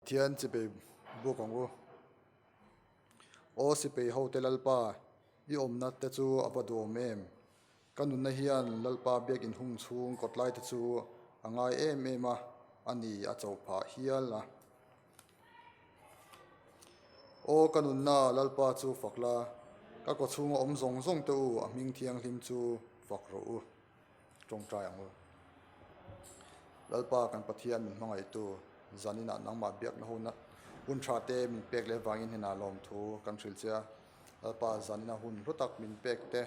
Pathian chipei buk ang u. Aw sipei hote Lalpa, i awmna te chu a va duhawm em? Ka nunna hian Lalpa biakin hung chhung kawtlai te chu a ngai em em a, a ni a chauh phah hial a. Aw ka nunna Lalpa chu fak la, ka kawchhunga awm zawng zawng te u a hming thianghlim chu fak rawh u. Tawngtai ang u. Lalpa kan Pathian min hmangaihtu zaninah nangmah biakna huna hun tha te min pek leh vangin hnenah lawmthu kan hrilh che a. Lalpa zanina hun hlu tak min pek te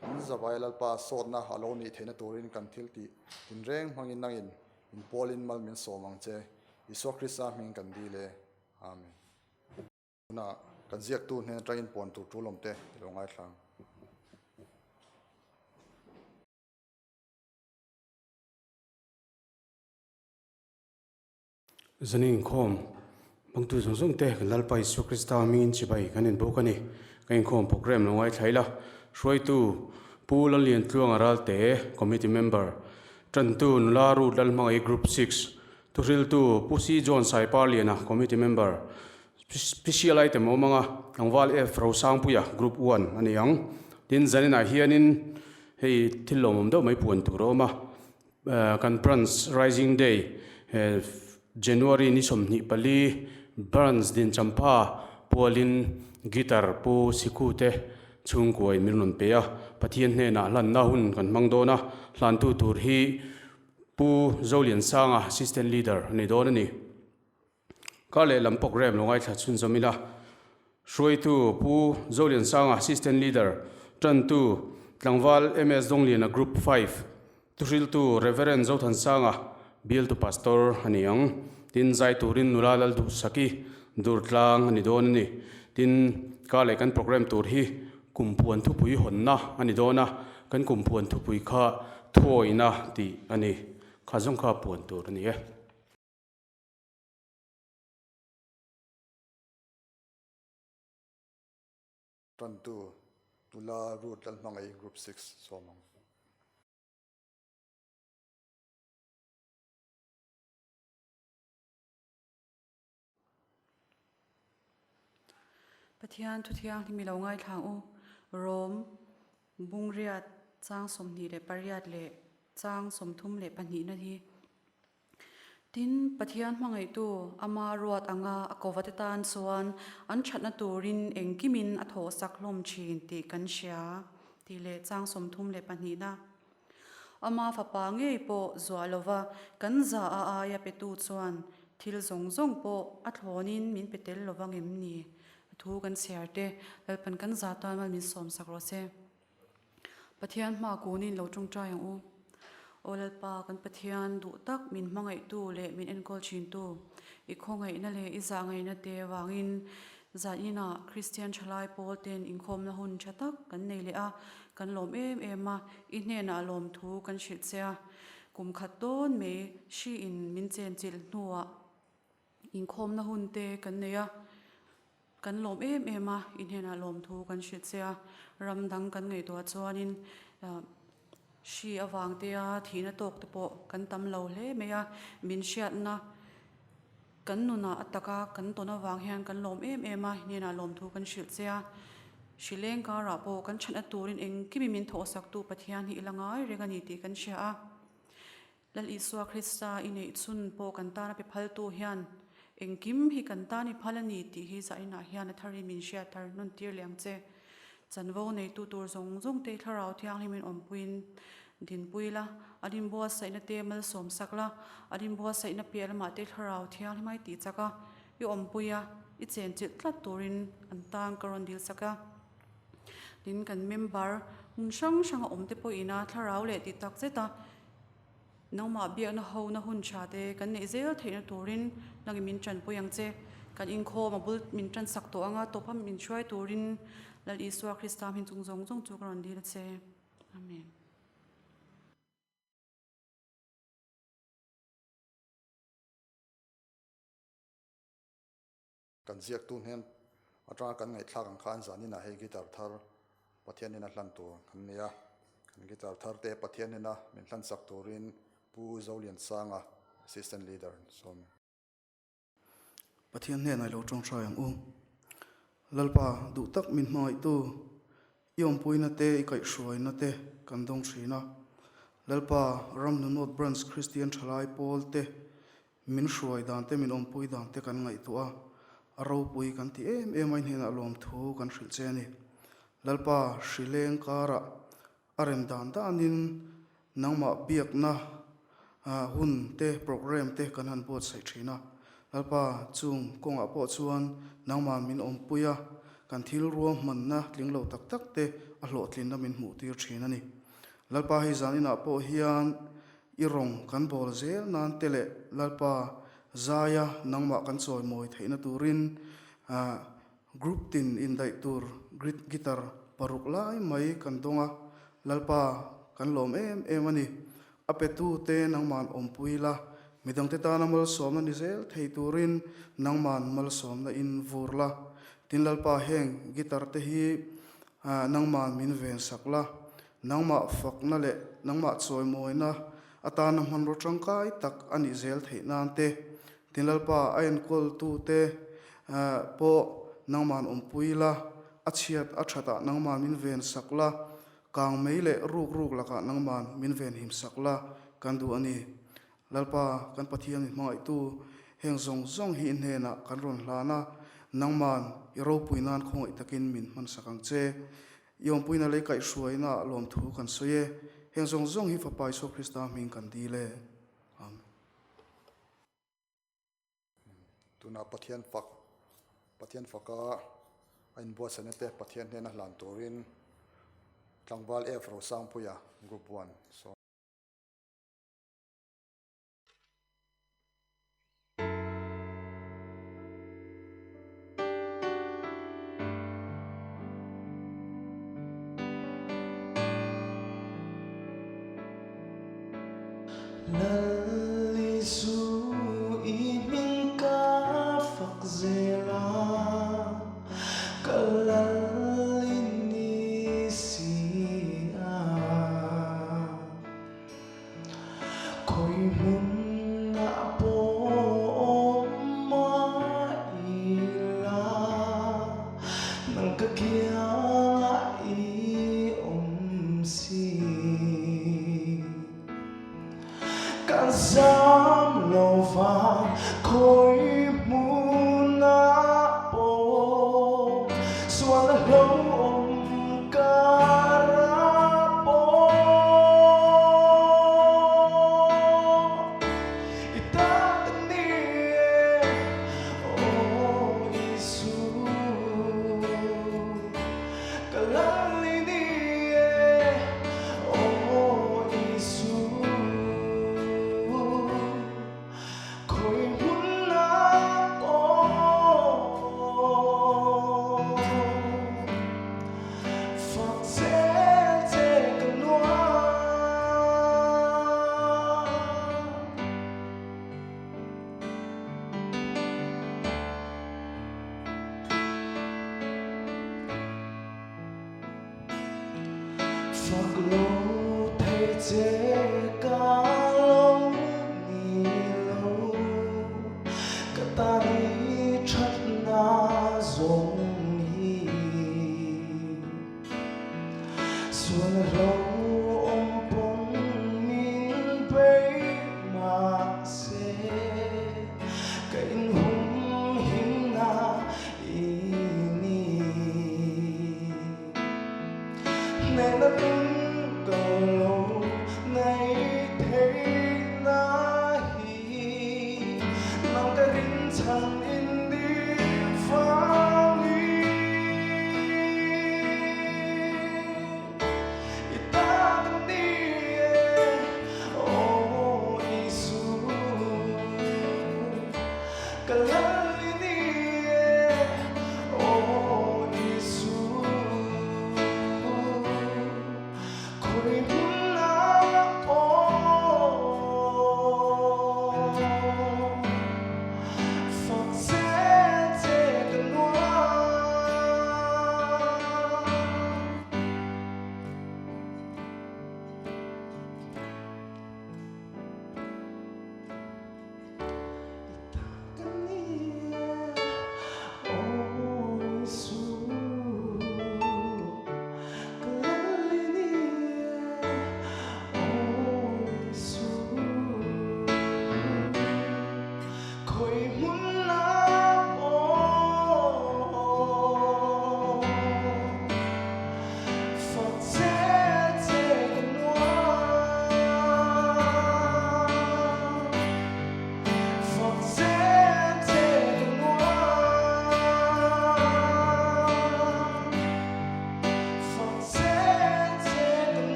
kan zavai Lalpa sawtna a lo nih theihna turin kan thil tih tinreng hmangin nangin min pawlin mal min sawm ang che. Isua Krista hming kan dil e. Amen. Tunah kan ziaktu hnen atangin puan tur tul awm te i lo ngaithla ang. Zan inkhawm hmangtu zawng zawng te kan Lalpa Isua Krista hmingin chibai kan inbawk a ni. Ka inkhawm program lo ngaithla ila. Hruaitu Pu Lalliantluanga Ralte, Committee Member, Tantu Nula Ruth Lalhmangaih Group Six, Thuhriltu Pu C John Saiparliana, Committee Member, Special item awm anga tlangval F Rosangpuia Group One a ni ang. Tin, zaninah hianin hei thil lawmawm deuh mai puan tur a awm a, kan Branch Rising Day January ni 24 Branch Dinchampha pualin Guitar Pu Sikhu te chhungkuain min rawn pe a, Pathian hnenah hlanna hun kan hmang dawn a, hlantu tur hi Pu Zoliansanga Assistant Leader a ni dawn a ni. Kar lehlam programme lo ngaithla chhunzawm ila, hruaitu Pu Zoliansanga Assistant Leader, tantu Tlangval MS Dongliana Group Five, thuhriltu Rev. Zothansanga Bialtu Pastor a ni ang. Tin, zai turin nula Lalduhsaki Durtlang a ni dawn a ni. Tin, kar leh kan programme tur hi Kumphuan thupui hawnna a ni dawn a, kan kumphuan thupui kha thuawihna tih a ni. Kha zawng kha puan tur a ni e. Tantu nula Ruth Lalhmangaih Group Six sawm ang. Pathian thu thianghlim i lo ngaithlang u. Rom, Bungriat, chang 28 leh chang 32 na hi. Tin, Pathian hmangaihtu ama ruat anga a kovate tan chuan an thatna turin engkimin a thawhsak hlawm thin tih kan hria tih leh chang 32 na. Ama fapa ngei pawh zuah lova kan za a aia petu chuan thil zawng zawng pawh a thlawnin min pe tel lova ngem ni? A thu kan chhiar te Lalpan kan za tan mal min sawmsak rawh se. Pathian hma kunin lo tawngtai ang u. Aw Lalpa, kan Pathian duh tak min hmangaihtu leh min enkawl thintu, i khawngaihna leh i zahngaihna te avangin Zaninah Kristian thalai pawl ten inkhawmna hun tha tak kan nei leh a, kan lawm em em a, i hnenah lawmthu kan hrilh che a. Kum khat dawn mai hri in min chenchilh hnuah inkhawmna hun te kan nei a, kan lawm em em a, i hnenah lawmthu kan hrilh che a. Ram dang kan ngaihtuah chuanin hri avang te a thihna tawk te pawh kan tam lo hle mai a, min hriatna Kan nunah a taka kan tawn avang hian kan lawm em em a, hnenah lawmthu kan hrilh che a. Hrileng karah pawh kan chhanna turin engkimi min thawhsaktu Pathian hi i la ngai reng a ni tih kan hria a. Lal Isua Krista i neih chhun pawh kan tana pe phaltu hian engkim hi kan tan i phal a ni tih hi zainah hian a tharin min hriat thar nawn tir leh ang che. Chanvo neitu tur zawng zawng te Thlarau Thianghlimin awmpuiin dinpui la, an inbuatsaihna te malsawm sak la, an inbuatsaihna piah lamah te Thlarau Thianghlim ai tih chak a, i awmpui a, i chenchilh tlat turin an tan ka rawn dil sak a. Tin, kan member hmun hrang hranga awm te pawhin a Thlarau leh tih tak zet a, nangmah biakna hona hun tha te kan neih zel theihna turin nangin min tanpui ang che. Kan inkhawm a bul min tansak tawh anga tawpa min hruai turin Lal Isua Krista hming chung zawng zawng chu ka rawn dil a che. Amen. Kan ziaktu hnen atanga kan ngaihthlak ang khan zaninah hei guitar thar Pathian hnena hlan tur kan nei a, kan guitar thar te Pathian hnena min hlan sak turin Pu Zoliansanga Assistant Leader sawm. Pathian hnenah i lo tawngtai ang u. Lalpa, duh tak min hmangaihtu, i awmpuina te, i kaihhruaina te kan dawng thin a. Lalpa, Ramhnu North Branch Kristian Thalai Pawl te min hruai dan te, min awmpui dan te kan ngaihtuah a, a ropui kan ti em em a, i hnenah lawmthu kan hrilh che a ni. Lalpa, hrileng karah A rem dan danin nangmah biakna hun te, programme te kan han buatsaih thin a. Lalpa, chung kawngah pawh chuan nangmah min awmpui a, kan thil ruahmanna tling lo tak tak te a hlawhtlinna min hmuhtir thin a ni. Lalpa, hei zan inah pawh hian i rawng kan bawl zel nan te leh Lalpa zaia nangmah kan chawimawi theihna turin Group tin indaih tur grit guitar paruk lai mai kan dawng a, Lalpa kan lawm em em a ni. A petu te nangman awmpui la, midangte tana malsawmna ni zel thei turin nangman malsawmna in vur la. Tin Lalpa heng guitar te hi nangman min ven sak la, nangmah fakna leh nangmah chawimawina atana hmanraw tangkai tak a nih zel theih nan te Tin Lalpa a enkawltute pawh nangman awmpui la, a chhiat a thatah nangman min ven sak la, kang mei leh ruk ruk lakah nangman min ven him sak la kan duh a ni. Lalpa kan Pathian mi hmangaihtu heng zawng zawng hi i hnenah kan rawn hlan a, nangman i ropui nan khawngaih takin min hman sak ang che. I awmpuina lei kaihhruaina lawmthu kan sawi e, heng zawng zawng hi Fapa Isua Krista hming kan dil e. Amen. Tuna Pathian fak, Pathian faka a inbuatsaihna te Pathian hnena hlan turin tlangval F Rosangpuia Group 1 sawm. Lal Isu i hming ka fak zel a, ka lal i ni si a. Khawi hmunah pawh awm mah ila, nang ka kiangah i awm si. Kan zam lo vang khawi hmunah pawh sual a hlauhawm karah pawh i ta ka ni e, aw Isu ka lal i ni e, aw Isu. Khawi hmunah.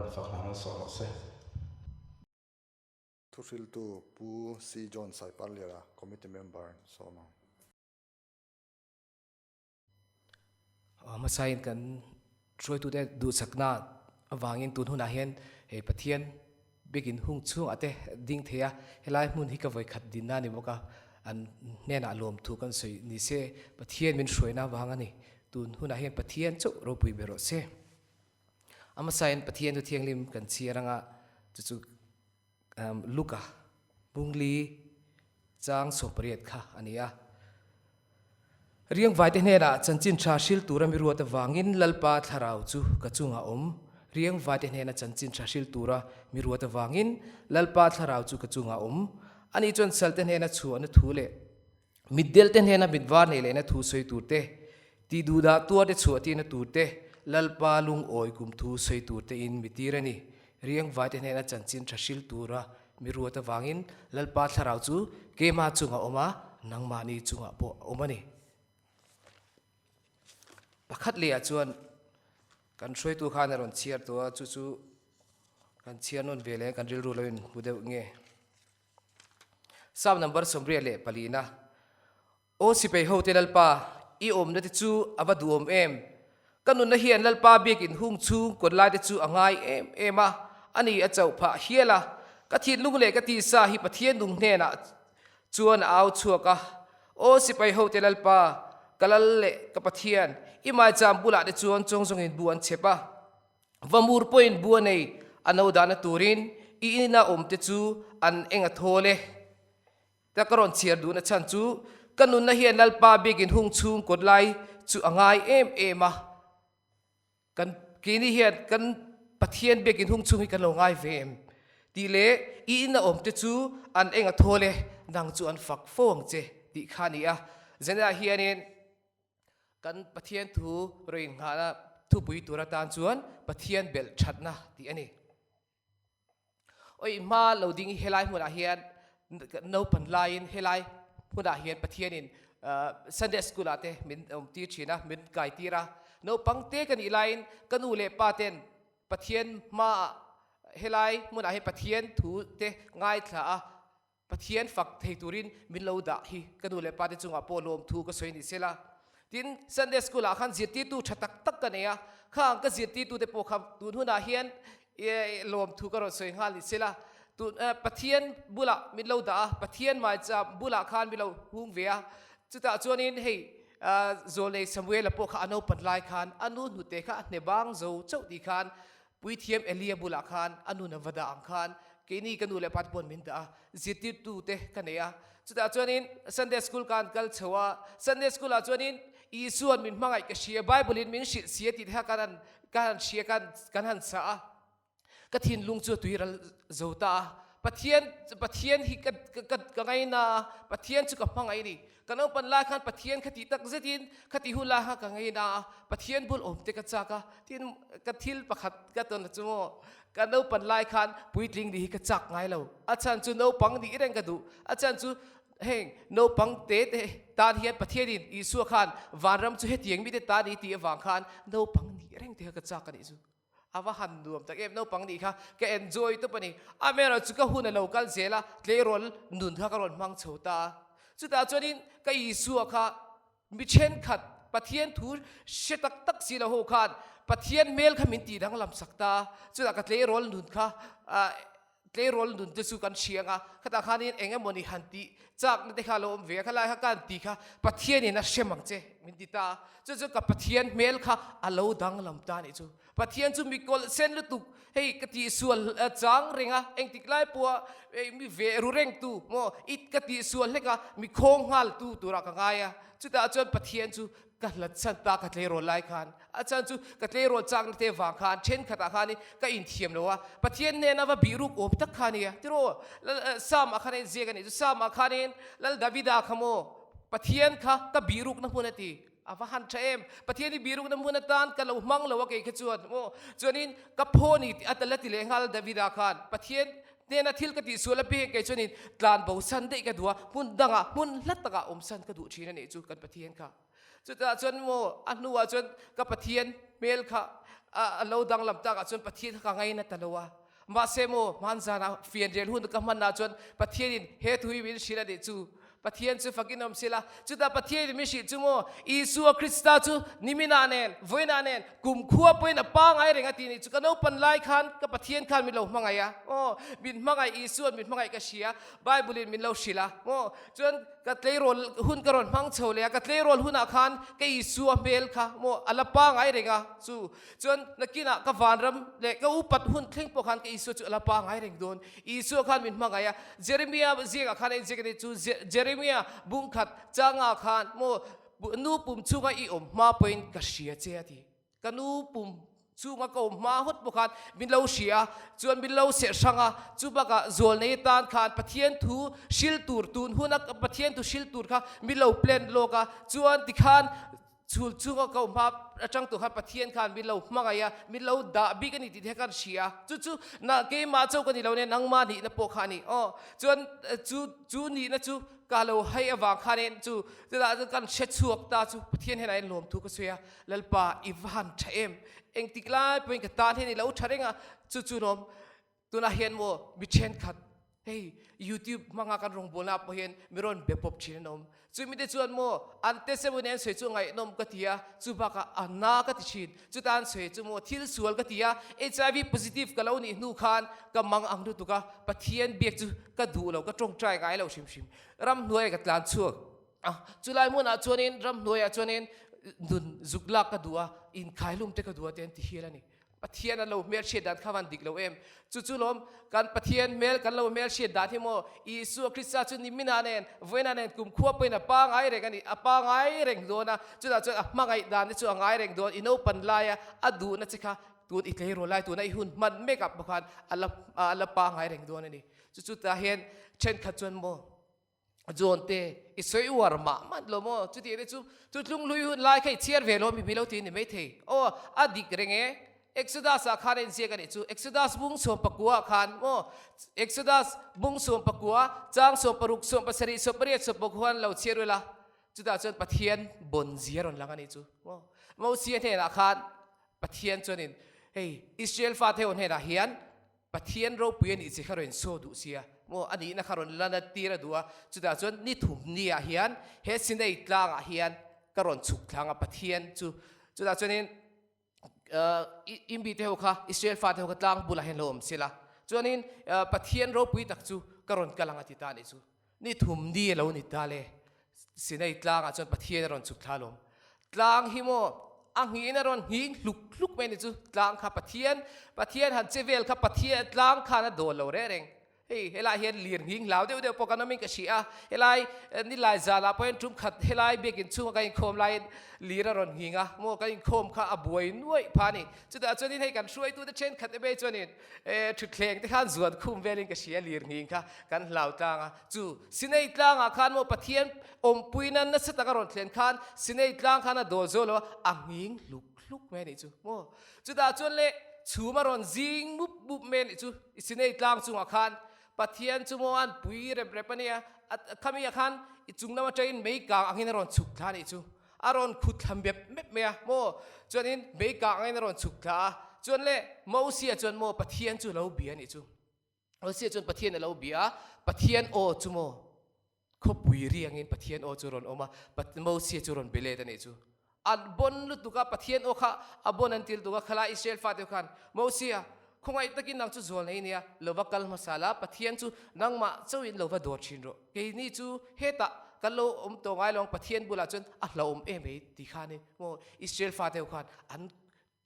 Lalpan fak hna malsawm rawh se. Thuhriltu Pu C. John Saiparliara, Committee Member, sawm ang. Hmasain kan hruaitute duhsakna avangin tun hunah hian hei Pathian bikin hung chhungah te ding thei a, helai hmun hi ka vawikhat dinna a ni bawk a, an hnenah lawmthu kan sawi ni se Pathian min hruaina avang a ni. Tun hunah hian Pathian chauh ropui ber rawh se. A hmasain Pathian chu thianghlim kan chhiar anga chu chu Luka Bungli chang 80 kha a ni a. Riangvaite hnenah chanchin tha hril tura mi ruat avangin Lalpa thlarau chu ka chungah awm. Riangvaite hnena chanchin tha hril tura mi ruat avangin Lalpa thlarau chu ka chungah awm. Ani chuan salte hnena chhuahna thu leh Mitdelte hnena mit var nei lehna thu sawi tur te, tih duhdah tuarte chhuah tihna tur te, Lalpa lungawi kum thu sawi tur te in mi tir a ni. Riangvaite hnena chanchin tha hril tura mi ruat avangin Lalpa thlarau chu keimah chungah a awm a, nangmahni chungah pawh a awm a ni. Pakhat lehah chuan kan hruaitu khan a rawn chhiar tawh a, chu chu kan chhiar nawn ve leh kan rilru lo in hmu deuh nge. Psalm number 84 na, Aw sipai hote Lalpa, i awmna te chu a va duhawm em! Ka nunna hian Lalpa biakin hung chhung kawt lai te chu a ngai em em a, ani a chauh phah hial a. Ka thinlung leh ka tisa hi Pathian nung hnenah chuan a au chhuak a, Aw sipai hote Lalpa, ka lal leh ka Pathian, i maicham bulah te chuan chawngzawngin bu an chhep a. Vamur pawhin bu a nei, a no dahna turin i ina awmte chu an eng a thawl e. Ta ka rawn chhiar duhna chhan chu ka nunna hian Lalpa biakin hung chhung kawt lai chu a ngai em em a, kan keini hian kan Pathian biakin hung chhung hi kan lo ngai ve em tih leh i ina awmte chu an eng a thawl e, nang chu an fak fo ang che tih kha a ni a. Zanah hianin Kan Pathian thu rawn inngahna thupui tur atan chuan Pathian belh thatna tih a ni. Awi hma lo ding hi helai hmunah hian naupan laiin helai hmunah hian Pathianin Sunday School ah te min awm tir thin a, min kai tir a. Naupang te ka nih laiin ka nu leh pa ten Pathian hmaah helai hmunah hian Pathian thu te ngaithla a, Pathian fak thei turin min lo dah hi ka nu leh pa te chungah pawh lawmthu ka sawi ni sela. Tin, Sunday School ah khan zirtirtu tha tak tak ka nei a, khang ka zirtirtu te pawh kha tun hunah hian lawmthu ka rawn sawi nghal ni sela. Tun Pathian bulah min lo dah a, Pathian maicham bulah khan min lo hung ve a, chutah chuanin hei Zawlnei Samuela pawh kha a naupan lai khan a nu hnute kha a hne bang zo chauh tih khan Puithiam Elia bulah khan a nun a va dah ang khan keini ka nu leh pa te pawn min dah a, zirtirtu te ka nei a. Chutah chuanin Sunday School khan kal chho a, Sunday School ah chuanin Isua'n min hmangaih ka hria, Bible in min hrilh sia tih te kha kan han kan han hria kan kan han sa a. Ka thinlung chu a tui ral zo ta a, Pathian Pathian hi ka ka ka ngaina a, Pathian chu ka hmangaih a ni. Ka naupan lai khan Pathian kha tih tak zetin kha tih hun lai khan ka ngaina a, Pathian bul awm te ka chak a, tin ka thil pakhat ka tawn chu maw, ka naupan lai khan puitling nih hi ka chak ngai lo, a chhan chu naupang nih reng ka duh, a chhan chu heng naupang te te tan hian Pathianin Isua khan vanram chu hetiang mite ta ni tih avang khan naupang nih reng te kha ka chak a nih chu. A va han nuam tak em, naupang nih kha ka enjoy tawp a ni. Amaherawhchu chu ka hun a lo kal zel a, tleirawl nun kha ka rawn hmang chho ta a. Chutah chuanin ka Isua kha mi thenkhat Pathian thu hre tak tak si lo ho khan Pathian hmel kha min tih danglam sak ta a. Chutah ka tleirawl nun kha Tleirawl nun te chu kan hriang a, khatah khanin eng emawni han tih chakna te kha a lo awm ve a, khalai kha ka han ti kha Pathianin a hrem ang che min ti ta a, chu chu ka Pathian hmel kha a lo danglam ta a nih chu. Pathian chu mi kawlh sen lutuk, hei ka tihsual chang reng a, engtik lai pawha mi ve ru reng tu maw i ka tihsual hlek a, mi khawng nghal tu turah ka ngai a, chutah chuan Pathian chu Ka hlat chan ta ka tleirawl lai khan a chan chu ka tleirawl chakna te vang khan thenkhatah khanin ka inthiam lo a, Pathian hnena va bihruk awm tak kha a nia tiraw Psalm ah khan a inziak a nih chu Psalm ah khanin Lal Davida kha maw Pathian kha ka bihrukna hmun a ti a va han tha em Pathian hi bihrukna hmun atan ka lo hmang lo a kei kha chuan maw chuanin ka phaw ni a la ti leh nghal Davida khan Pathian hnena thil ka tihsual a pek kei chuanin tlan bo san daih ka duh a hmun dangah hmun hla takah awm san ka duh thin a nih chu kan Pathian kha. Chutah chuan maw a hnuah chuan ka Pathian hmel kha a lo danglam takah chuan Pathian kha ka ngaina ta lo a. Mahse maw hmanzanah fianrial hun ka hmanah chuan Pathianin he thu hi min hrilh a nih chu. Pathian chu fakin awm sila. Chutah Pathianin min hrilh chu maw Isua Krista chu niminah nen, vawiinah nen, kumkhua pawhin a pangai reng a ti nih chu. Ka naupan lai khan ka Pathian khan min lo hmangaih a. Aw, min hmangaih Isua'n min hmangaih ka hria. Bible-in min lo hrilh a. Maw chuan ka tleirawl hun ka rawn hmang chho leh a, ka tleirawl hunah khan ka Isua hmel kha maw a la pangai reng a, chu chuan nakinah ka vanram leh ka upat hun thleng pawh khan ka Isua chu a la pangai reng dawn. Isua khan min hmangaih a, Jeremia ziakah khan a inziak a ni, chu Jeremia bungkhat changah khan maw nu pum chunga i awm hma pawhin ka hria che a ti. Ka nu pum chunga ka awm hma hawt pawh khan min lo hria a, chuan min lo seh hrang a, chu bakah zual nei atan khan Pathian thu hril tur tun huna Pathian thu hril tur kha min lo plan lawk a, chuan tikhan chhul chunga ka awm hma atang tur khan Pathian khan min lo hmangaih a, min lo dah bik a ni tih te khan hria a, chu chu na keimah chauh ka ni lo nia nangmah nihna pawh kha a ni aw, chuan chu chu nihna chu ka lo hai avang khanin chu chutah chuan kan hre chhuak ta chu Pathian hian a inlawm thu ka sawi a. Lalpa, i va han tha em? Engtik lai pawhin ka tan hian i lo tha reng a, chu chu lawm tunah hian maw mi thenkhat hei YouTube hmanga kan rawngbawlna ah pawh hian mi rawn be pawp thin an awm. Chu mite chuan maw an testimony an sawi chu ngaihnawm ka ti a, chu bakah a na ka ti thin. Chuta an sawi chu maw thil sual ka ti a, HIV positive ka lo nih hnu khan ka mang ang lutuk a, Pathian biak chu ka duh lo, ka tawngtai ngai lo hrim hrim. Ramhnuai ka tlan chhuak. A, chulai hmunah chuanin ramhnuaiah chuanin nun zuk lak ka duh a, inkhailum te ka duh a te an ti hial a ni. Pathian an lo hmelhriat dan kha van dik lo em? Chu chu lawm kan Pathian hmel kan lo hmelhriat dan hi maw Isua Krista chu niminah nen, vawiinah nen kumkhua pawhin a pangai reng a ni, a pangai reng dawn a, chutah chuan a hmangaih dan te chu a ngai reng dawn, i naupan laia a duhna che kha tun i tleirawl lai tuna i hun hman mek ah pawh khan a la a la pangai reng dawn a ni. Chu chu tah hian thenkhat chuan maw John te i sawi uar mah mah lo maw? Chutiang te chu chu tlunghlui hun lai kha i chhiar ve lo mi mi lo ti ni mai thei. Aw a dik reng e. Exodus ah khan a inziak a nih chu. Exodus bung 11 ah khan maw Exodus bung 11 chang 16, 17, 18, 19 khan lo chhiar ula chutah chuan Pathian bawn zia rawn lang a nih chu maw. Mosia hnenah khan Pathian chuanin hei Israel fate ho hnenah hian Pathian ropui a nih che kha rawn saw duh sia maw a nihna kha rawn la tir a duh a, chutah chuan ni thum ni ah hian he Sinai tlang ah hian ka rawn chhuk thlang a Pathian chu chutah chuanin i mite ho kha Israel fate ho kha tlang bulah hian lo awm sela chuanin Pathian ropui tak chu ka rawn kal ang a ti ta a nih chu. Ni thum ni a lo ni ta le. Sinai tlangah chuan Pathian a rawn chhuk thla alawm. Tlang hi maw a nghin a rawn nghing hluk hluk mai ni chu tlang kha Pathian Pathian han che vel kha Pathian tlang khan a dawl lo reh reng. Hei helai hian lir nghing hlau deuh deuh pawh kan awmin ka hria a, helai nilai zalah pawh hian tum khat helai biakin chhunga kan inkhawm laiin lir a rawn nghing a, maw kan inkhawm kha a buai nuaih pha a ni. Chutah chuanin hei kan hruaitute thenkhat emaw chuanin E, thutthleng te khan zuan khum velin ka hria lir nghing kha kan hlau tlang a. Chu Sinai tlangah khan maw Pathian awmpuina nasa taka rawn thlen khan Sinai tlang khan a dawl zo lo a, a nghing hluk hluk mai a nih chu maw. Chutah chuan le chhum a rawn zing mup mup mai a nih chu Sinai tlang chungah khan Pathian chu maw an pui rep rep a nia, khami ah khan i chung lam atangin mei kang angin a rawn chhuk thla a nih chu. A rawn khut thla mep mep mai a maw? Chuanin mei kang angin a rawn chhuk thla a. Chuan le Mosia chuan maw Pathian chu lo bia a nih chu. Mosia chuan Pathian a lo bia a, Pathian aw chu maw khawpui ri angin Pathian aw chu rawn awm a, Mosia chu rawn be let a nih chu. An bon lutuk a, Pathian aw kha a bon an ti lutuk a, khalai Israel fate khan Mosia khawngaih takin nang chu zual nei nia, lo va kal hmasa la, Pathian chu nangmah chauhin lo va dawr thin rawh. Keini chu hetah kan lo awm tawh ngai lo ang, Pathian bulah chuan a hlauhawm em mai ti khanin maw Israel fate ho khan an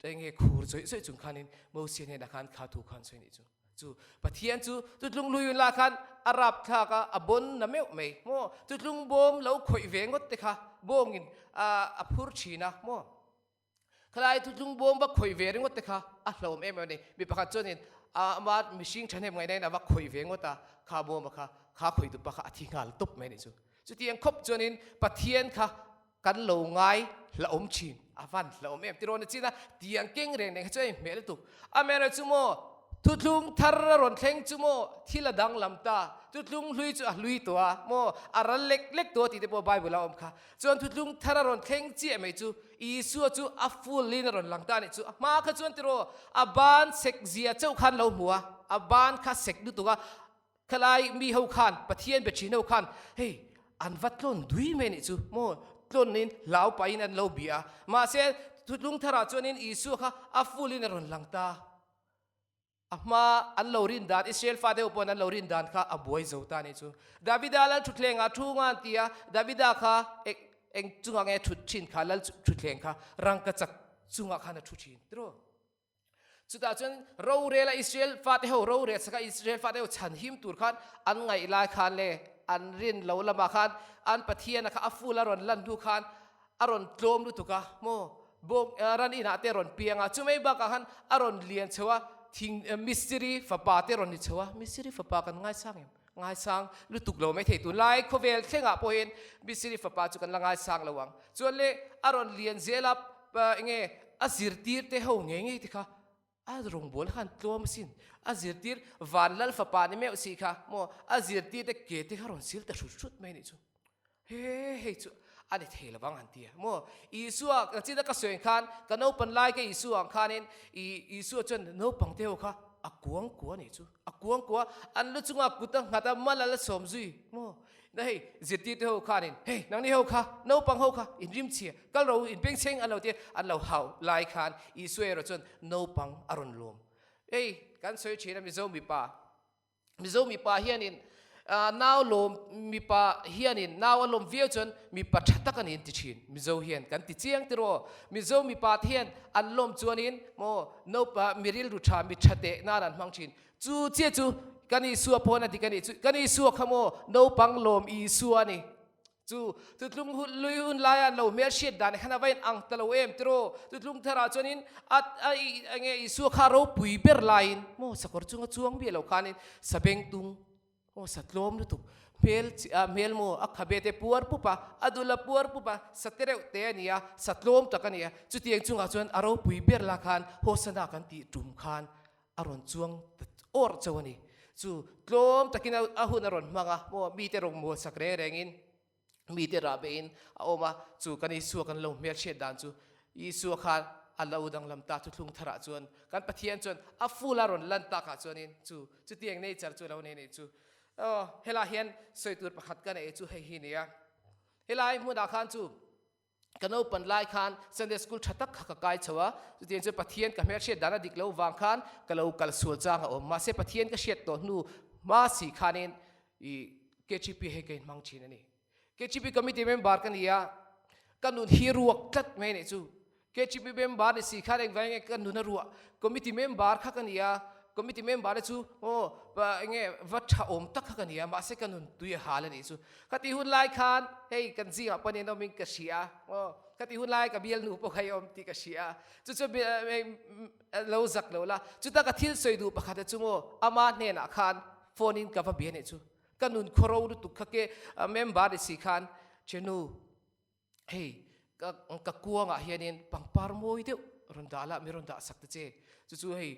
enge khur zawih zawih chung khanin Mosia hnenah khan kha thu khan sawi nih chu. Chu Pathian chu tutlung lui la khan a rap thlak a, a bon na meuh mai maw tutlung bawm lo khawih ve ngawt te kha bawngin a phur thin a maw. Khalai thutlung bawm va khawih ve ringawt te kha a hlauhawm em em a ni. Mi pakhat chuanin ama mihring thahnem ngaihna in a va khawih ve ngawt a, kha bawma kha, kha khawih tupa kha a thi nghal tawp mai a nih chu. Chutiang khawp chuanin Pathian kha kan lo ngai hlauhawm thin, a van hlauhawm em tiraw ni chin a, tiang keng reng reng kha chu a inhmeh lutuk. Amaherawhchu maw? Thuthlung thar a rawn thleng chu maw thil a danglam ta, thuthlung hlui chu a hlui tawh a maw, a ral lek lek tawh a tih te pawh Bible a awm kha. Chuan thuthlung thar a rawn thleng chiah mai chu Isua chu a full in a rawn lang ta a nih chu. A hma kha chuan tiraw a ban sek zia chauh khan lo hmu a, a ban kha sek lutuk a, Khalai mi ho khan, Pathian be thin ho khan, hei, an va tlawn dui mai nih chu maw, tlawnin hlau pahin an lo bia a. Mahse, thutlung tharah chuanin Isua kha a full in a rawn lang ta. A hma an lo rin dan, Israel fate ho pawhin an lo rin dan kha a buai zo ta nih chu. Davida lal thutthlengah thu nga an ti a, Davida kha eng chungah nge thut thin kha, lal thutthleng kha rangkachak chungah khan a thu thin tiraw? Chutah chuan rorela Israel fate ho rorel saka Israel fate ho chhan him tur khan an ngaih lai khan le an rin lo lamah khan an Pathiana kha a full a rawn lan hnu khan a rawn tlawm lutuk a maw bawng ran inah te a rawn piang a chumai bakah khan a rawn lian chho a thing mistiri fapa te a rawn ni chho a mistiri fapa kan ngaisang em ngaisang lutuk lo mai thei tunlai khawvel thlengah pawhin mistiri fapa chu kan la ngaisang lo ang chuan le a rawn lian zel a enge a zirtir te ho ngei ngei te kha a rawngbâwl khan tlawm asin a zirtir van lal fapa ni meuh si kha maw a zirtir te ke te kha rawn sil ta hrut hrut mai nih chu he hei chu a ni thei lovang an ti a maw Isua ka china ka sawi khan ka naupang lai ka Isua ang khanin i Isua chuan naupang te ho kha a kuang kua nih chu a kuang kua an lu chunga kut a nghat a mal a la sawm zui maw Na hei zirtirte ho khanin hei nangni ho kha naupang ho kha in rim chhia kal ro in beng chheng an lo tia an lo hau lai khan Isua erawh chuan naupang a rawn lawm. Hei kan sawi thin a Mizo mipa Mizo mipa hianin nau lawm mipa hianin nau a lawm viau chuan mipa tha tak a ni an ti thin Mizo hian kan ti chiang tiraw Mizo mipa te hian an lawm chuanin maw naupa mi rilru tha mi tha teh nan an hmang thin Chu chiah chu kan Isua pawn a dik a nih chu. Kan Isua kha maw naupang lawm Isua a ni. Chu tutlung hun lui hun laia an lo hmel hriat dan khan a va in ang ta lo em tiraw. Tutlung tharah chuanin a a enge Isua kha ropui ber laiin maw sakawr chunga chuang miah lo khanin sabengtung maw satlawm lutuk hmel chi a hmel maw a khabe te puar pup a, a dul a puar pup a, sa te reuh te a ni a, satlawm tak a ni a. Chutiang chungah chuan a ropui ber la khan Hosana kan tih tum khan a rawn chuang ta awrh chauh a ni. Chu tlawm takin a hun a rawn hmang a, maw mite rawn mual sak reng rengin mite rah beihin a awm a, chu kan Isua kan lo hmelhriat dan chu Isua khan a lo danglam ta thuthlung tharah chuan kan Pathian chuan a full a rawn lan takah chuanin chu chutiang nature chu a lo nei a nih chu. Aw helaiah hian sawi tur pakhat ka neih chu hei hi nia. Helai hmunah khan chu Ka naupan lai khan Sunday school tha tak kha ka kai chho a, chutiang chuan Pathian ka hmelhriat dan a dik lo vang khan ka lo kal sual chang a awm. Mahse Pathian ka hriat tawh hnu hma si khanin i KGP hei ka inhmang thin a ni. KGP committee member ka ni a, ka nun hi ruak tlat mai a nih chu. KGP member ni si khan engvang nge ka nun a ruah? Committee member kha ka ni a, committee member te chu aw enge va tha awm tak kha ka ni a, mahse ka nun tui a hal a nih chu. Khati hun lai khan hei kan zingah pawn in awmin ka hria aw khati hun lai ka bialnu pawh kha i awm tih ka hria chu chu lo zak lo la chuta ka thil sawi duh pakhat chu maw ama hnenah khan phone in ka va bia nih chu ka nun khawro lutuk kha ke member ni si khan chenu hei ka ka kuangah hianin pangpar mawi deuh rawn dah la mi rawn dah sak ta che chu chu hei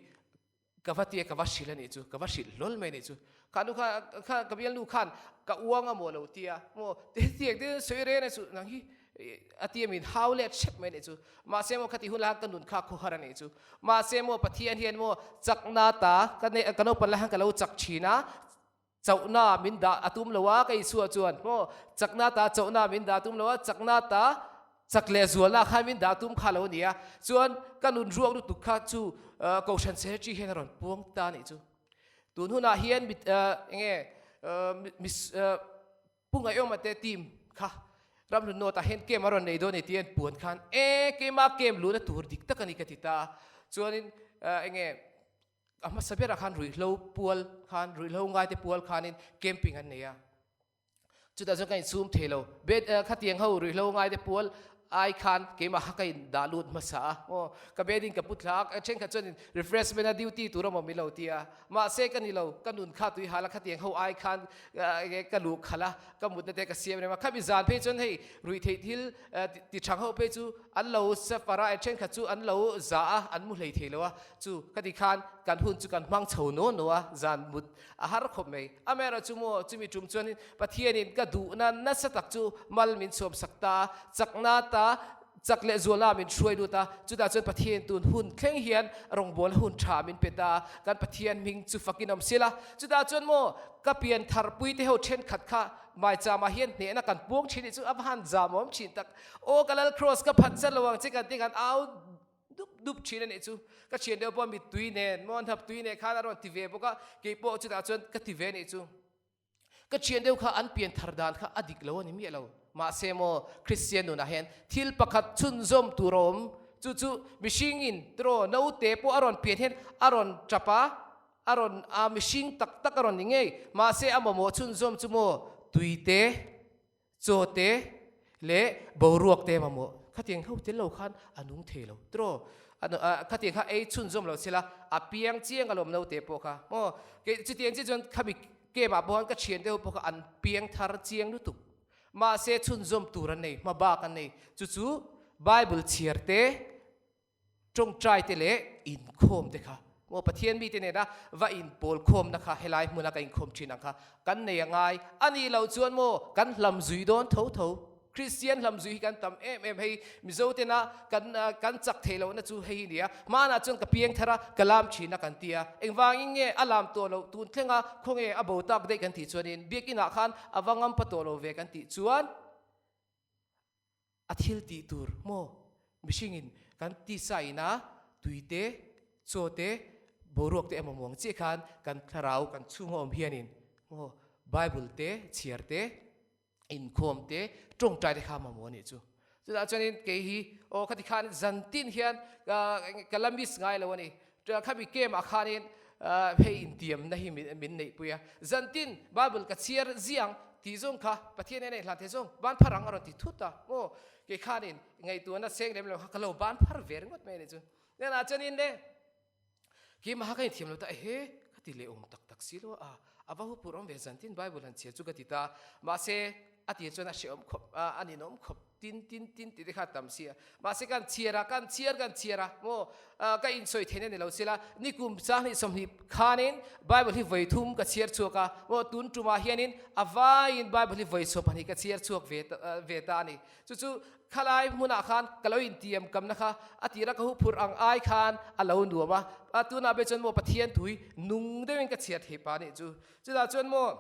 Ka va tia ka va hrilh a nih chu, ka va hrilh hlawl mai a nih chu. Kha nu kha, kha ka bialnu khan ka uang a maw lo tia, maw hetiang te sawi reng a chu nang hi a tia min hau let hrep mai a nih chu. Mahse maw khati hun lai khan ka nun kha khuhar a nih chu. Mahse maw Pathian hian maw chakna ta ka nei ka naupan lai khan ka lo chak thin a, chauhna min dah a tum lo a ka Isua chuan maw chakna ta chauhna min dah a tum lo a chakna ta chak leh zualna khan min dah a tum kha lo a ni a chuan ka nun ruak lutuk kha chu kohhran secretary hian a rawn puang ta a nih chu tun hunah hian mit enge Pu Ngaihawma te team kha Ramhlun North ah hian camp a rawn nei dawn a ni tih an puan khan e keimah camp luhna tur dik tak a ni ka ti ta a chuanin enge A hmasa berah khan ruihhlo pual khan, ruihhlo ngaite pual khanin camping an nei a. Chutah chuan ka insum thei lo. Bet khatiang ho ruihhlo ngaite pual Ai khan keimah kha ka in dah lut hmasa a, aw ka bed in ka pu thla a, thenkhat chuan in refreshment a duty tur a maw mi lo ti a, mahse ka ni lo, ka nun kha tui hal a khatiang ho ai khan ka luh khalh a, ka mutna te ka siam rem a, khami zan phei chuan hei ruih theih thil ti thang ho phei chu an lo suffer a, thenkhat chu an lo za a, an mu hlei thei lo a, chu khati khan kan hun chu kan hmang chho nuau nuau a, zan mut a har khawp mai. Amaherawhchu maw chumi tum chuanin Pathianin ka duhna nasa tak chu mal min chhuamsak ta a, chakna ta chak leh zualna min hruai lut a, chutah chuan Pathian tun hun thleng hian rawngbawlna hun tha min pe ta a, kan Pathian hming chu fakin awm sila. Chutah chuan maw ka pian tharpui te ho thenkhat kha maichama hian hnehna kan puang thin hi chu a va han zamawm thin tak. Aw ka Lal Kraws ka phat zat lo ang che kan ti khan au dup dup thin a nih chu. Ka thian deuh pawh mittui nen maw hnap tui nen khan a rawn ti ve bawk a, keipawh chutah chuan ka ti ve a nih chu. Ka thian deuh kha an pian thar dan kha a dik lo a ni miah lo. Mahse maw Kristian nunah hian thil pakhat chhunzawm tur a awm. Chu chu mihringin tiraw naute pawh a rawn pian hian a rawn tap a, a rawn a mihring tak tak a rawn ni ngei. Mahse a mamawh chhunzawm chu maw tuite, Chaw te leh boruak te mamawh khatiang ho tel lo khan a nung thei lo tiraw? Khatiang kha ei chhunzawm lo sela a piang chiang alawm naute pawh kha maw? Kei chutiang chiah chuan khami camp ah pawh khan ka thian deuh pawh kha an piang thar chiang lutuk. Mahse chhunzawm tur an nei, hma bak an nei. Chu chu Bible chhiar te Tawngtai te leh inkhawm te kha maw Pathian mite nena va inpawl khawmna kha helai hmuna ka inkhawm thin ang kha kan nei a ngai a nih loh chuan maw kan hlam zui dawn tho tho. Kristian hlam zui hi kan tam em em hei Mizo tena kan kan chak theih lohna chu hei hi nia hmanah chuan ka piang thar a ka lam thin a kan ti a engvangin nge a lam tawh loh tun thlenga khawnge a bo tak daih kan tih chuanin biakinah khan a va ngampa tawh lo ve kan tih chuan A thil tih tur maw? Mihringin kan tisa ina tui te, chaw te, boruak te emaw muang chiah khan kan thlarau kan chhunga awm hianin maw Bible te, chhiar te, inkhawm te, tawngtai te kha mamawh a nih chu. Chutah chuanin kei hi aw khati khan zantin hian ka la miss ngai lo a ni. Khami camp ah khanin hei intiamna hi min neihpui a, zantin Bible ka chhiar ziang tih zawng kha Pathian hian a inhlan thei zawng ban phar ang a rawn ti thut a, maw kei khanin ngaihtuahna seng lem lo kha ka lo ban phar ve ringawt mai a nih chu. Hnenah chuanin le keimah ka inthiam lo ta ehe ka ti leh awm tak tak si lo a, a va hupur awm ve zantin Bible han chhiar chu ka ti ta, mahse a tir chuan a hrehawm khawp a ninawm khawp. Tin tin tin tih te kha a tam si a. Mahse kan chhiar a, kan chhiar kan chhiar a, maw ka insawi theihna ni lo sila, nikum 20 khanin Bible hi vawi thum ka chhiar chhuak a, maw tun tumah hianin a vaiin Bible hi vawi chhuah pahnih ka chhiar chhuak ve ve ta a ni. Chu chu khalai hmunah khan ka lo intiam kamna kha a tira ka huphurh ang ai khan a lo nuam a, tunah be chuan maw Pathian thui nung deuhin ka chhiar thei pa a nih chu. Chutah chuan maw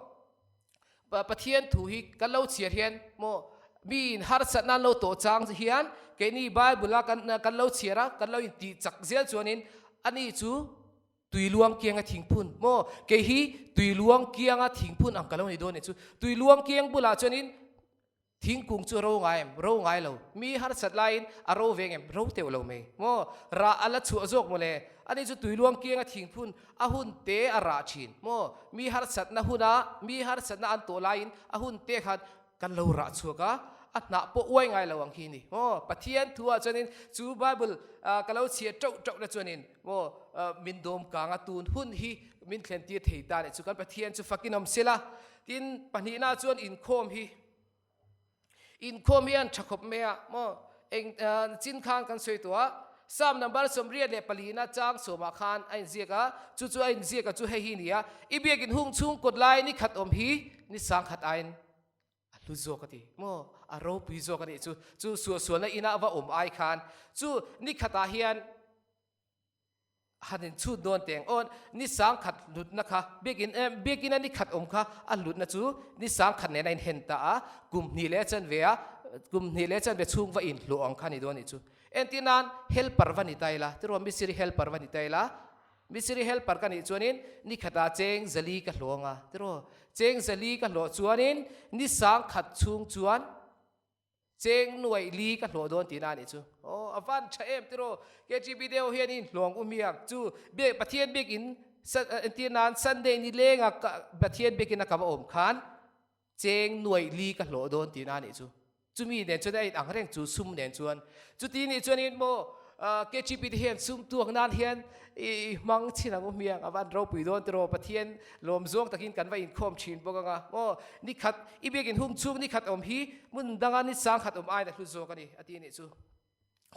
Pathian thu hi kan lo chhiar hian maw mi in harsatna an lo tawh chang hian keini Bible a kan kan lo chhiar a kan lo in tih chak zel chuanin ani chu tuiluang kianga thingphun maw kei hi tuiluang kianga thingphun ang ka lo ni dawn ni chu tuiluang kiang bulah chuanin Thingkung chu a ro ngai em? Ro ngai lo. Mi harsat laiin a ro veng em? Ro teuh lo mai. Maw? Rah a la chhuah zawk maw le? Ani chu tuiluang kianga thingphun a hun te a rah thin. Maw? Mi harsatna huna mi harsatna an tawh laiin a hun te khan kan lo rah chhuak a, a hnah pawh uai ngai lo ang hi ni. Maw? Pathian thu ah chuanin chu Bible ka lo chhiat teuh teuh na chuanin maw min dawm kang a tun hun hi min thlen tir thei ta nih chu kan Pathian chu fakin awm sela. Tin, pahnihna chuan inkhawm hi Inkhawm hian tha khawp mai a maw? Eng chin khan kan sawi tawh a, Psalm number 84 na chang sawmah khan a inziak a, chu chu a inziak a chu hei hi a ni a, I biakin hung chhung kawt lai ni khat awm hi ni sang khat aiin a hlu zawk a ti maw? A ropui zawk a nih chu, chu suahsualna ina va awm ai khan chu ni khatah hian Han in chhut dawn teng aw, ni sang khat hlutna kha biakin eh biakina ni khat awm kha a hlutna chu ni sang khat nen a inhen ta a, kum hnih leh chanve a kum hnih leh chanve chhung va inhluah ang kha ni dawn nih chu. Entir nan helper va ni ta ila, tiraw misiri helper va ni ta ila, misiri helper ka nih chuanin ni khatah cheng zali ka hlawh ang a, tiraw cheng zali ka hlawh chuanin ni sang khat chhung chuan Cheng nuaih li ka hlawh dawn tihna a nih chu. Aw, a van tha em tiraw? KGB deuh hian in hlawng u miang chu biak Pathian biakin entir nan Sunday ni lenga ka Pathian biakin a ka va awm khan cheng nuaih li ka hlawh dawn tihna a nih chu. Chumi nen chuan a in ang reng chu sum nen chuan. Chuti nih chuanin maw KGP te hian sum tuak nan hian i hmang chin ang u hmiang a van ropui dawn tiraw Pathian lawm zawng takin kan va inkhawm thin bawk anga maw nikhat i biakin hung chhung nikhat awm hi hmun danga ni sang khat awm aiin a hlu zawk a ni a ti nih chu.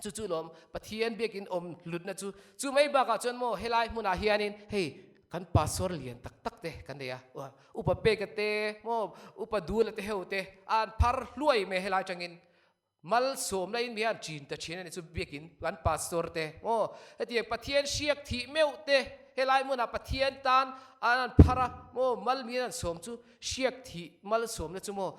Chu chu lawm Pathian biakin awm hlutna chu. Chu mai bakah chuan maw helai hmunah hianin hei kan pastor lian tak tak te kan nei a, upa peka te maw upa dula te ho te an phar hluai mai helai tangin malsawmna in mi an chin ta thin a ni chu biakin kan pastor te maw hetiang Pathian hriak thih meuh te helai hmunah Pathian tan an an phar a maw malmi an sawm chu hriak thih malsawmna chu maw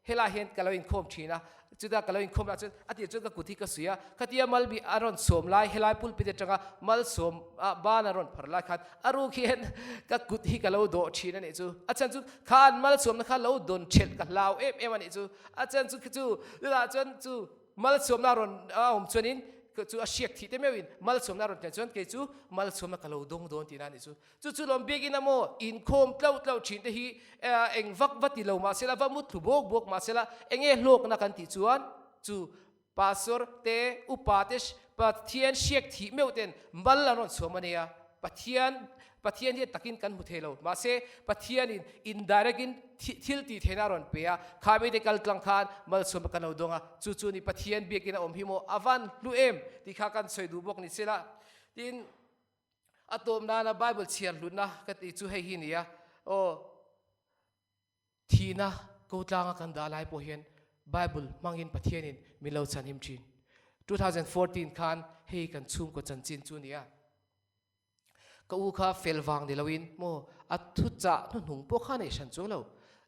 Helai hian ka lo inkhawm thin a, chuta ka lo inkhawm lah chuan a tir chuan ka kut hi ka suih a, khatia mal bi a rawn sawm lai helai pulpit atanga mal sawm ah ban a rawn phar lai khan a ruk hian ka kut hi ka lo dawh thin a nih chu. A chhan chu kha an mal sawmna kha lo dawn thelh ka hlau em em a nih chu. A chhan chu khi chu chutah chuan chu mal sawmna a rawn a awm chuanin chu a hriak thih te meuhin mal sawmna a rawn thlen chuan kei chu mal sawmna ka lo dawng dawn tihna a nih chu. Chu chu lawm biak in a maw inkhawm tlauh tlauh thin te hi eng vak va ti lo mah sela, va mut thlu bawk bawk mah sela, enge hlawkna kan tih chuan chu Pastor te, upa te, Pathian hriak thih meuh ten mal an rawn chhuam a nia. Pathian Pathian hi takin kan hmu thei lo mahse Pathianin indirect in thil tih theihna a rawn pe a, kha mite kal tlang khan malsawm kan lo dawng a, chu chu ni Pathian biakin a awm hi maw a van hlu em tih kha kan sawi duh bawk ni sela. Tin. A tawp nana Bible chhiar hlutna ka tih chu hei hi nia, aw, thihna ko tlanga kan dah lai pawh hian Bible hmangin Pathianin min lo chhanhim thin. 2014 khan hei kan chhungkaw chanchin chu nia. Ka u kha fel vang ni loin maw a thuchah hnuhnung pawh kha neih hran chuang lo.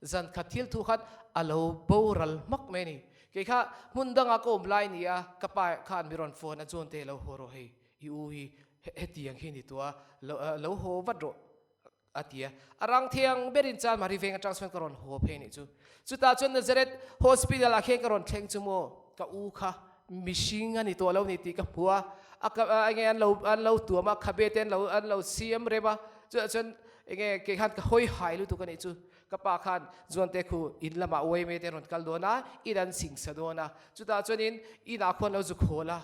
Zan khat thil thu khan a lo boral hmak mai a ni. Kei kha hmun danga ka awm lai nia ka pa khan mi rawn phone a chuan te lo haw rawh hei. I u hi hetiang hi ni tua lo haw vat rawh a ti a. A rang thiang berin chuan Mari veng atang chuan ka rawn haw phei nih chu. Chutah chuan Nazareth Hospital ah khian ka rawn thleng chu maw ka u kha mihring a ni tawh lo ni tih ka hmu a. A ka enge an lo an lo tuam a khabe te an lo an lo siam rem a. Chutah chuan enge kei khan ka hawi hai lutuk a nih chu. Ka pa khan Zuante khu in lamah uaime te an rawn kal dawn a, in an singsa dawn a. Chutah chuanin inah khuan lo zuk hawl a.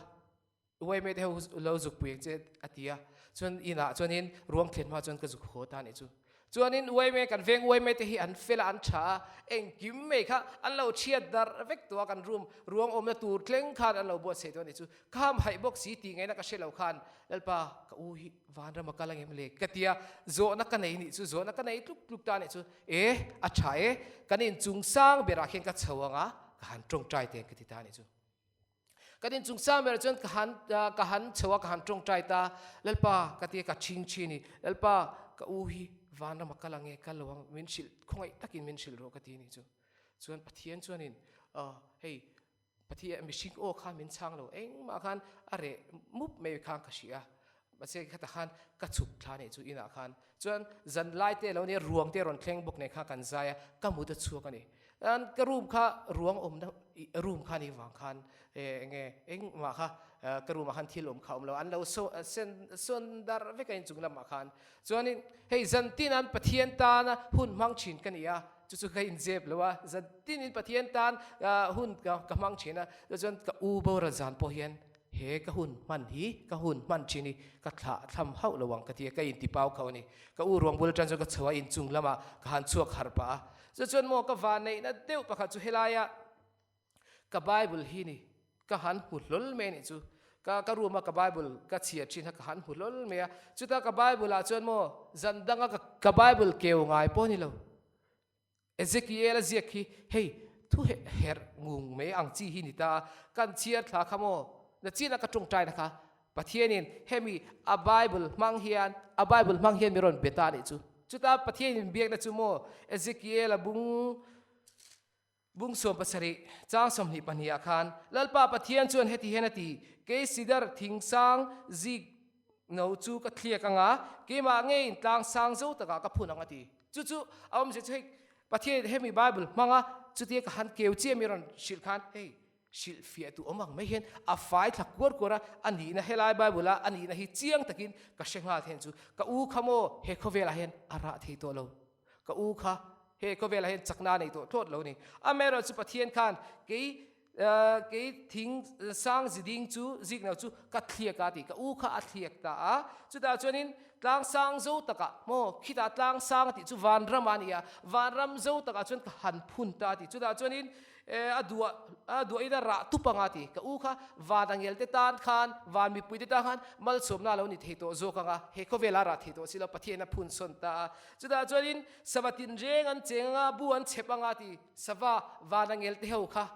Uaime te ho lo zuk pui ang che a ti a, chuan inah chuanin ruang thlen hma chuan ka zuk haw ta a nih chu. Chuanin uaime kan veng uaime te hi an fel a an tha a, engkim mai kha an lo chhiat darh vek tawh a kan room ruang awmna tur thleng khan an lo buatsaih tawh a nih chu. Ka ham haih bawk si tih ngaihna ka hre lo khan Lalpa ka u hi vanram a kal angem le ka ti a, zawhna ka nei nih chu zawhna ka nei tluk tluk ta a nih chu. E a tha e, kan inchung sang berah khian ka chho ang a, ka han tawngtai teng ka ti ta a nih chu. Kan inchung sang berah chuan ka han ka han chho a, ka han tawngtai ta, Lalpa ka ti a, ka chhing thin i, Lalpa ka u hi vanram a kal ang e, kal lo ang, min hrilh khawngaih takin min hrilh rawh ka ti ni chu. Chuan Pathian chuanin hei Pathian mihring aw khan min chhang lo, engmah khan a reh mup mai khan ka hria a, mahse khatah khan ka chhuk thla nih chu inah khan. Chuan zan lai te lo nia ruang te rawn thleng bawk nen khan kan zai a, ka mut a chhuak a ni. Chuan ka room kha ruang awmna room kha nih vang khan enge engmah kha ka room ah khan thil awm kha awm lo an lo sen sawn dar vek a inchung lamah khan. Chuanin hei zan tin an Pathian tana hun hmang thin ka ni a, chu chu ka inzep lo a, zan tinin Pathian tan hun ka hmang thin a, chuan ka u boral zan pawh hian He ka hun hman hi ka hun hman thin hi ka thlah thlam hauh lo ang ka ti a, ka inti pau khauh a ni. Ka u ruang bul atang chuan ka chho a, inchung lamah ka han chhuak harh pah a. Chu chuan maw ka vanneihna deuh pakhat chu helaia ka Bible hi ni ka han hmu hlawl mai a nih chu. Ka ka room a ka Bible ka chhiar thin kha ka han hmu hlawl mai a. Chuta ka Bible ah chuan maw zan danga ka Bible keu ngai pawh a ni lo. Ezekiel a ziak hi hei thu herh ngung mai ang chi hi ni ta a, kan chhiar thla kha maw? Na chin a ka tawngtaina kha Pathianin hemi a Bible hmang hian a Bible hmang hian mi rawn be ta a nih chu. Chuta Pathianin biakna chu maw Ezekiel a bung bung 17 chang 22 ah khan Lalpa Pathian chuan heti hian a ti, Kei sidar thingsang zik no chu ka thliak anga keimah ngeiin tlang sang zo takah ka phun ang a ti. Chu chu a awmzia chu hei Pathian hemi Bible hmanga chutia ka han keu chiah mi rawn hrilh khan hei hrilh fiah tu awm ang mai hian a fai thla kuar kuar a, a nihna helai Bible a a nihna hi chiang takin ka hre nghal thei ang chu. Ka u kha maw he khawvelah hian a rah thei tawh lo. Ka u kha he khawvelah hian chakna a nei tawh thlawt lo ni. Amaherawhchu Pathian khan kei. Kei thing sang ziding chu zikno chu ka thliak a ti, ka u kha a thliak ta a. Chutah chuanin tlang sang zo takah maw khitah tlang sang a tih chu vanram a ni a, vanram zo takah chuan ka han phun ta a ti. Chutah chuanin a duah a duahin a rah tup anga ti, ka u kha van angel te tan khan, van mipui te tan khan malsawmna a lo ni thei tawh zawk anga, he khawvela rah thei tawh si lo Pathian a phun sawn ta a. Chutah chuanin sava tinreng an cheng anga, bu an chhep anga ti. Sava van a ngel te ho kha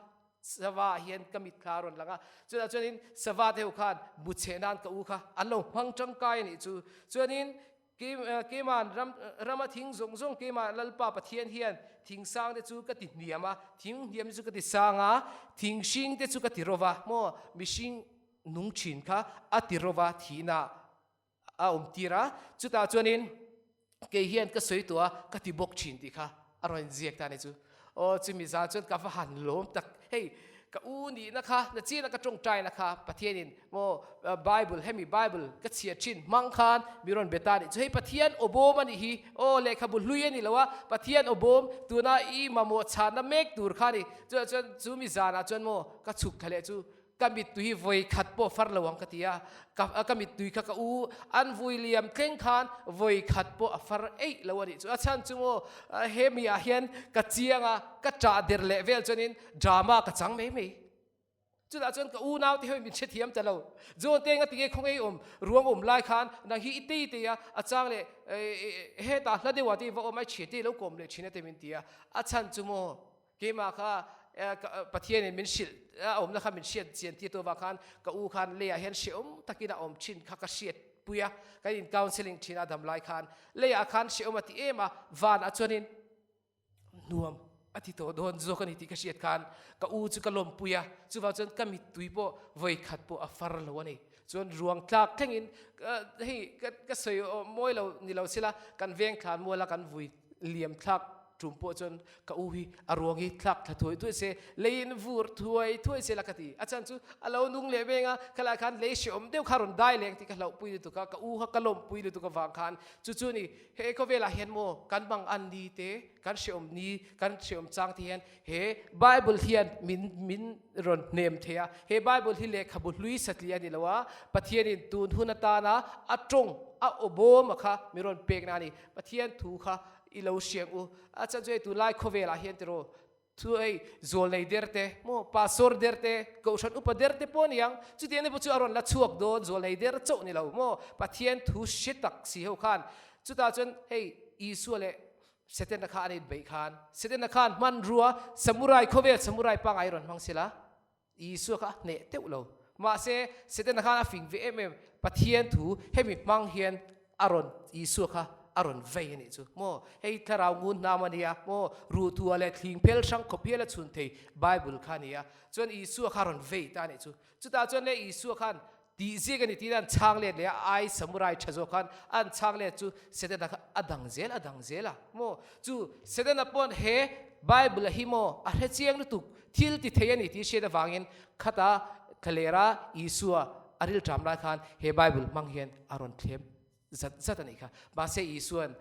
sava ah hian ka mit kha a rawn lang a, chutah chuanin sava te ho khan bu cheh nan ka u kha an lo hmang tangkai a nih chu. Chuanin keima'n ram rama thing zawng zawng keimah Lalpa Pathian hian thing sang te chu ka ti hniam a, thing hniam te chu ka ti sang a, thing hring te chu ka ti rova maw mihring nung thin kha a ti rova thihna a awm tir a, chutah chuanin kei hian ka sawi tawh a, ka ti bawk thin tih kha a rawn inziak ta a ni chu. Aw chumi zan chuan ka va han lawm tak, hei ka u nihna kha na chian a ka tawngtaina kha Pathianin maw Bible hemi Bible ka chhiar thin hmang khan mi rawn be ta a nih chu, hei Pathian aw bawm a nih hi, aw lehkhabu hlui a ni lo a, Pathian aw bawm tuna i mamawh chhanna mek tur kha a ni, chutah chuan chu mi zanah chuan maw ka chhuk thla leh chu Ka mittui vawi khat pawh far lo ang ka ti a, ka ka mittui kha ka u an vui liam thleng khan vawi khat pawh a far eih lo a nih chu. A chhan chu maw he mi ah hian ka chiang a, ka ṭah der leh vel chuanin drama ka chang mai mai. Chutah chuan ka unau te ho min hrethiam ta lo. John te enga tinge khawngaih awm ruang awm lai khan nang hi i tei tei a, a chang leh hetah hla deuh ah te i va awm a, i thian te i lo kawm leh thin a te min ti a. A chhan chu maw Keimah kha Pathianin min hrilh a awmna kha min hriat chian tir tawh avang khan ka u khan leiah hian hrehawm takin a awm thin kha ka hriat pui a, kan in counselling thin a dam lai khan leiah khan hrehawm a ti em a, vanah chuanin nuam a ti tawh dawn zawk a ni tih ka hriat khan ka u chu ka lawmpui a, chuvang chuan ka mittui pawh vawikhat pawh a far lo a ni. Chuan ruang tlak thlengin hei ka sawi mawi lo ni lo sila kan veng thlan muala kan vui liam thlak tum pawh chuan ka u hi a ruang hi thlak thla thuai thuai se, leiin vur thuai thuai se la ka ti. A chhan chu a lo nung leh veng a, khalai khan lei hrehawm deuh kha rawn dai leng tih ka hlauhpui lutuk a, ka u kha ka lawmpui lutuk avang khan chu chu ni he khawvelah hian maw kan mang an ni te, kan hrehawm ni, kan hrehawm chang te hian he Bible hian min min rawn hnem thei a. He Bible hi lehkhabu hlui satliah a ni lo a, Pathianin tun hun atana a tawng a aw bawm a kha min rawn pekna a ni. Pathian thu kha i lo hriang u. A chan chu hei tunlai khawvelah hian tiraw thu hei zual nei der te maw pastor der te kohhran upa der te pawh a ni ang. Chutiang te pawh chu a rawn la chhuak dawn zual nei der chauh ni lo maw Pathian thu hre tak si ho khan chutah chuan hei Isua leh Setana kha an inbeih khan Setana khan hmanrua samurai khawvel samurai pangngai rawn hmang sela Isua kha a hneh teuh lo. Mahse, Setana khan a fing ve em em, Pathian thu hemi hmang hian a rawn, Isua kha a rawn vei a nih chu. Maw, hei thlarau ngun hnam a nia, maw, ruhtua leh thling phel hrang khawp hial a chhun thei Bible kha a nia. Chuan Isua kha a rawn vei ta a nih chu. Chutah chuan le Isua khan tih ziak a ni tiin an chhang let leh a, ai samurai tha zawk khan an chhang let chu Setana kha a dang zel a dang zel a maw? Chu Setana pawn he Bible a hi maw a hre chiang lutuk thil ti thei a ni tih hriat avangin khata thlalera Isua a rilṭam lai khan he Bible hmang hian a rawn thlem zat zat a nih kha. Mahse Isua'n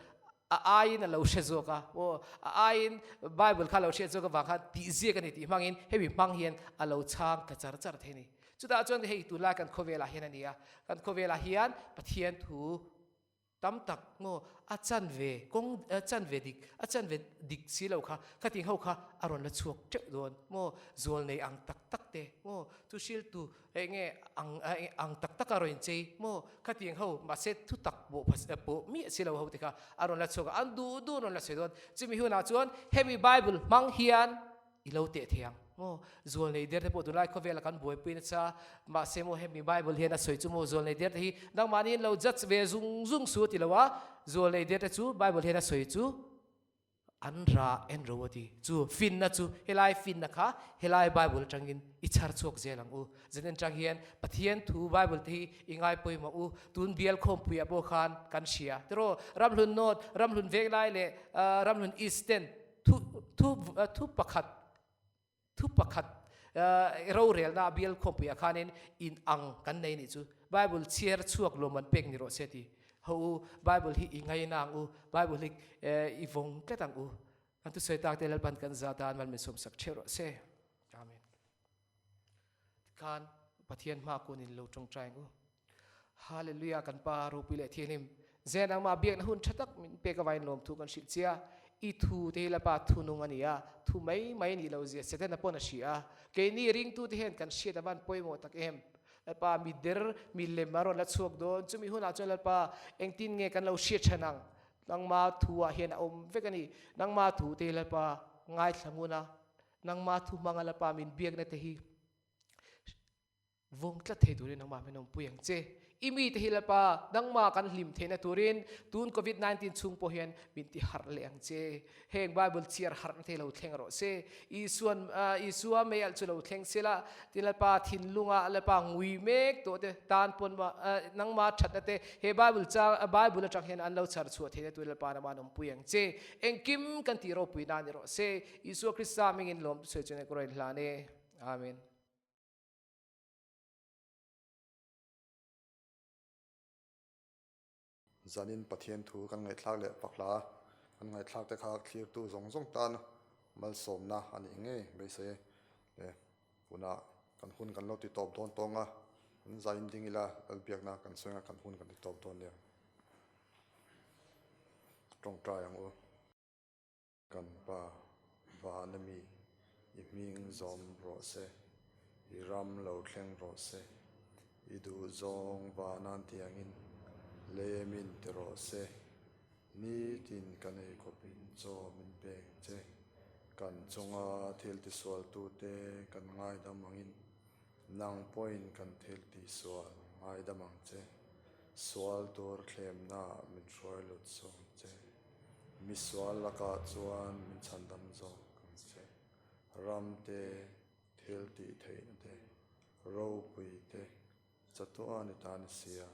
a aiin a lo hre zawk a, aw a aiin Bible kha a lo hriat zawk avang khan tih ziak a ni tih hmangin hemi hmang hian a lo chhang ta char char thei a ni. Chutah chuan hei tunlai kan khawvelah hian a ni a, kan khawvelah hian Pathian thu tam tak maw a chanve kawng a chanve dik a chanve dik si lo kha khating ho kha a rawn la chhuak teuh dawn maw zual nei ang tak tak te maw chu hriltu Eng nge ang ang tak tak a rawn inchei maw? Khatiang ho mahse thu tak pawh pawh miah si lo ho te kha a rawn la chhuak a, an duh duh an rawn la sawi dawn. Chumi hunah chuan hemi Bible hmang hian i lo teh thei ang maw? Zual nei der te pawh tunlai khawvela kan buaipui nasa mahse maw hemi Bible hian a sawi chu maw zual nei der te hi nangmahni in lo judge ve zung zung su a ti lo a, zual nei der te chu Bible hian a sawi chu An ra en ro a ti. Chu finna chu helai finna kha helai Bible atangin i chhar chhuak zel ang u. Zan atang hian Pathian thu Bible te hi i ngai pawimawh u. Tun bial khawmpuiah pawh khan kan hria. Tiraw Ramhlun North, Ramhlun Venglai leh Ramhlun East ten thu thu thu pakhat Thu pakhat rorelna bial khawmpuiah khanin in ang kan nei nih chu Bible chhiar chhuak lawm an pek ni rawh se ti. Ho u, Bible hi i ngaina ang u, Bible hi i vawng tlat ang u. Kan thusawi tak te Lalpan kan za tan mal min sawmsak theuh rawh se. Amen. Tikhan Pathian hma kunin lo tawngtai ang u. Hallelujah kan Pa ropui leh thianghlim Zen angma biakna hun tha tak min pek avain lawmthu kan hrilh chia. I thu te hi Lapa thu nung a ni a, thu mai mai nih lo zia Setana pawn a hria a. Keini ringtute hian kan hriat avan pawimawh tak em. Lalpa mi der, mi lem a rawn la chhuak dawn. Chumi hunah chuan Lalpa engtin nge kan lo hriat than ang? Nangma thu ah hian a awm vek a ni. Nangma thu te hi Lalpa ngaithla ngun a, nangma thu hmanga Lalpa min biakna te hi Vawng tlat thei turin nangmah min awmpui ang che. I mite hi Lalpa, nangmah kan hlim theihna turin tun Covid 19 chhung pawh hian min ti harh leh ang che. Heng Bible chhiar harhna te lo thleng rawh se. Isuan Isua mei alh chu lo thleng se la, tin Lalpa thinlunga Lalpa ngui mek tawh te tan pawn nangmah thatna te he Bible chang Bible atang hian an lo chhar chhuah theihna turin Lalpa nangmah an awmpui ang che. Engkim kan tih ropui nan ni rawh se. Isua Krista hmingin lawm sawi chu ka rawn hlan e. Amen. Zanin Pathian thu kan ngaihthlak leh pakhla kan ngaihthlak te kha thlirtu zawng zawng tan malsawmna a nih ngei beisei e. Tunah kan hun kan lo ti tawp dawn tawng a, kan zain ding ila Lalbiakna kan sawi anga kan hun kan ti tawp dawn nia. Tawngtai ang u. Kan Pa, van a mi, i hming zawm rawh se, i ram lo thleng rawh se, i duh zawng vanan tiangin lemin ti rawh se, nitin kan ei khawpin chaw min pek che, kan chunga thil tisualtute kan ngaidam angin nang pawhin kan thil tihsual ngaidam ang che, sual tur thlemnaah min hruai lut sawm che. Misual lakah chuan min chhandam zawk ang che. Ram te, thil tih theihna te, ropui te, chatuan i ta ni sia.